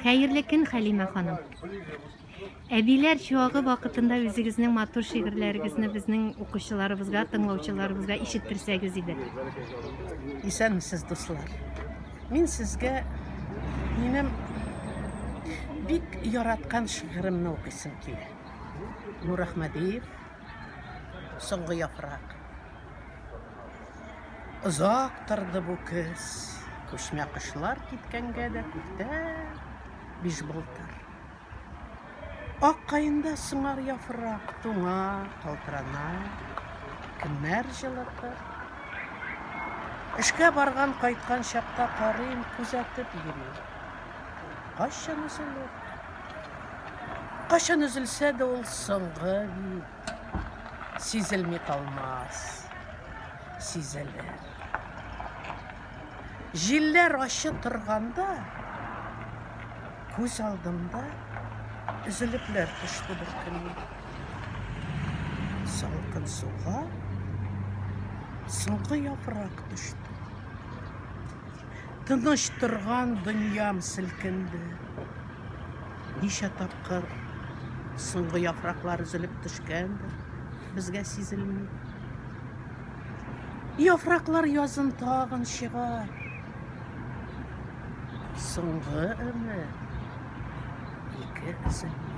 Хәерле көн, Хәлимә ханым. Әбиләр чуагы вакытында үзегезнең матур шигырьләрегезне безнең укучыларыбызга, тыңлаучыларыбызга ишеттерсәгез иде. Исәнмесез, дуслар. Мин сезгә минем бик яраткан шигыремне укыйсым килә. Нур Әхмәдиев, Соңгы яфрак. Озак торды бу көз. Күчмә кошлар киткәнгә дә күптән бишбылтыр. Ак каенда сыңар яфрак туңа, калтырана. Кемнәр җылытыр? Эшкә барган кайткан чакта карыйм, күзәтеп йөрим. Кайчан өзелер? Кайчан өзелсә дә ул соңгы бит. Сизелми калмас. Сизелер. Җилләр ачы торганда күз алдымда өзелепләр төште бер көнне. Салкын суга соңгы яфрак төште. Тыныч торган дөньям селкенде. Ничә тапкыр соңгы яфраклар өзелеп төшкәндер, безгә сизелми. Яфраклар язын тагын чыгар. Соңгы өмет ике өзелми.